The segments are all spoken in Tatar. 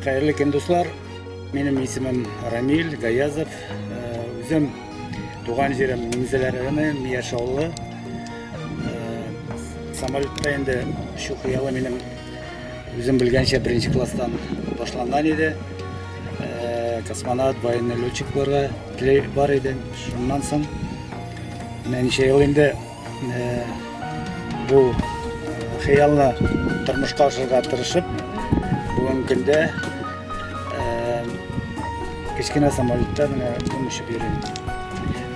Хәерле көн, дуслар. Минем исемем Рамил Гаязов. Үзем туган җирем Минзәлә районы, Мияш авылы. Самолетта инде очу хыялы минем үзем белгәнчә беренче класстан башланган иде. Космонавт, военный летчик булырга теләк бар иде. Шуннан соң менә ничә ел инде бу хыялны тормышка ашырырга тырышып, бүгенге көндә кечкенә самолетта менә үзем очып йөрим.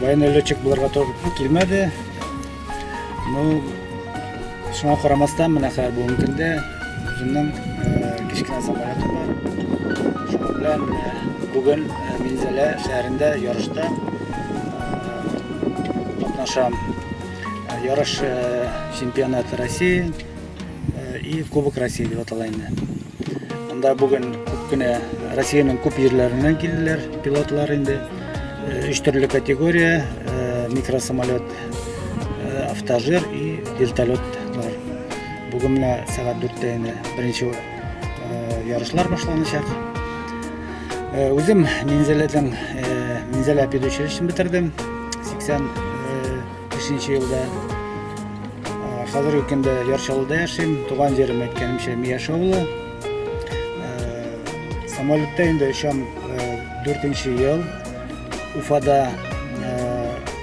Военный летчик булырга туры килмәде. Ну, шуңа карамастан, менә хәзер бүгенге көндә үземнең кечкенә самолетым бар. Шуның белән менә бүген Минзәлә шәһәрендә ярышта катнашам. Ярыш чемпионаты России и Кубок России дип атала инде. Анда бүген күп кенә Россиянең күп җирләреннән килделәр пилотлар инде. Өч төрле категория, микросамолет, автожир и вертолет бар. Бүген менә сәгать 4-тә инде беренче ярышлар башланачак. Үзем Минзәләдән Минзәлә педучилищесын бетердем 85 елда. Хәзерге көндә Яр Чаллыда яшим. Туган җирем әйткәнемчә Мияш авылы. Самолетта инде очам 4 ел. Уфада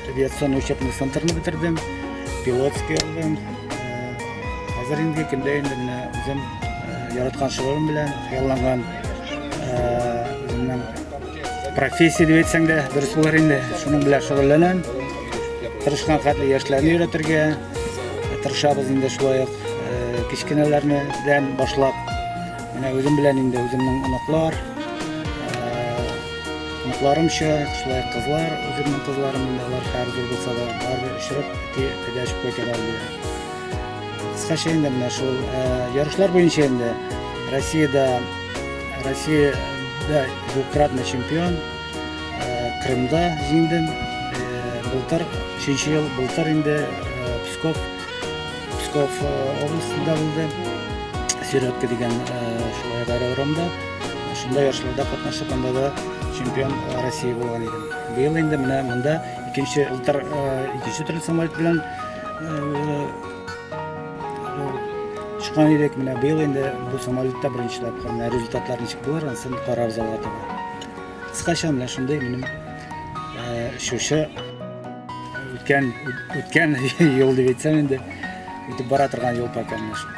авиационный учебный центрны бетердем. Пилотский алдым. Хәзер инде көндә инде менә үзем яраткан шөгылем белән хыялланган үземнең профессия дип әйтсәң дә дөрес булыр инде. Шуның белән шөгыльләнәм. Тырышкан хәтле яшьләрне өйрәтергә тырышабыз инде шулай ук кечкенәләрнедән башлап. Менә үзем белән инде үземнең оныклар, оныкларымча, шулай кызлар, үземнең кызларым инде алар хәзер зур булса да, барыбер очырып, әти, әйдә очып кайталар диләр. Кыскача инде менә шул ярышлар буенча инде Россиядә Россиядә двукратный чемпион, Крымда җиңдем. Былтыр, өченче ел, былтыр инде Псков, Псков областында булды. Середка дигән шулай аэродромда. Шунда ярышларда катнашып, анда да чемпион России булган идем. Быел инде менә монда икенче, былтыр икенче төрле самолет белән Чыккан идек, менә быел инде бу самолетта беренче тапкыр. Менә результатлар ничек булыр, ансын карарбыз алга таба. Кыскача менә шундый минем шушы үткән үткән юл дип әйтсәм инде, үтеп бара торган юл пока менә шул.